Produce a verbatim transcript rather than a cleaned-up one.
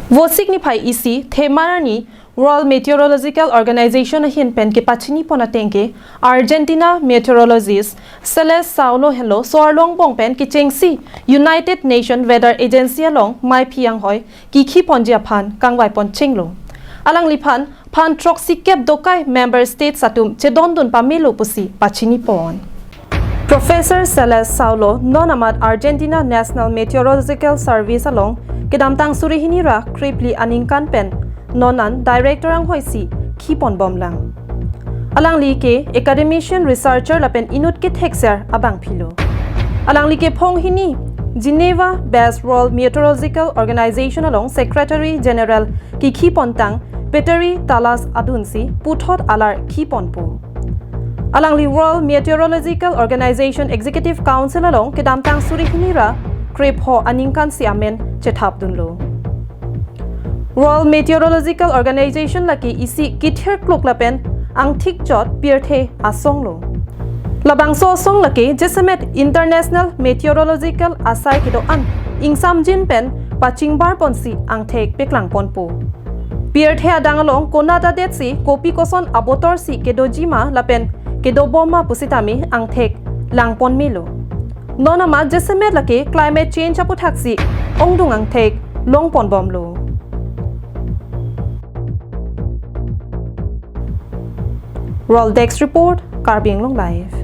Vosik niphai isi Themarni World Meteorological Organization ahin pen kepachini pon ateng ke Argentina meteorologist Celeste Saulo henlo so-arlo angbong pen kechengsi United Nation Weather Agency along maiphi anghoi kikhi ponji aphan kangvai pon chenglo. Alangliphan phan throksi kep dokai member states atum chedondun pamelo pusi pachini pon. Professor Celeste Saulo non amat Argentina National Meteorological Service along kedamtang suri hini ra krepli aningkan pen non an director anghoi si khi pon bomlang. Alangli ke academician, researcher lapen inut kethekser abangphilo. Alangli ke phong hini Geneva based World Meteorological Organization along Secretary General kikhi pontang Petri Talas adunsi puthot alar khi ponpo. Alangli World Meteorological Organization Executive Council along kedamtang suri hini ra krepho aningkan si amen chethap dunlo. World Meteorological Organization lake isi kithir kluk lapen angthik chot pirthe asong lo. Labangso asong lake jasemet International Meteorological asai kedo an ingsamjin pen pachingbar ponsi angthek peklang ponpo. Pirthe adang along konat adet si kopi koson abotor si kedoji ma lapen kedobom ma pusitame angthek lang pon melo. Non amat jasemet lake climate change aputhak si ongdung angthek long pon bomlo. World Desk Report, Karbi Anglong Live.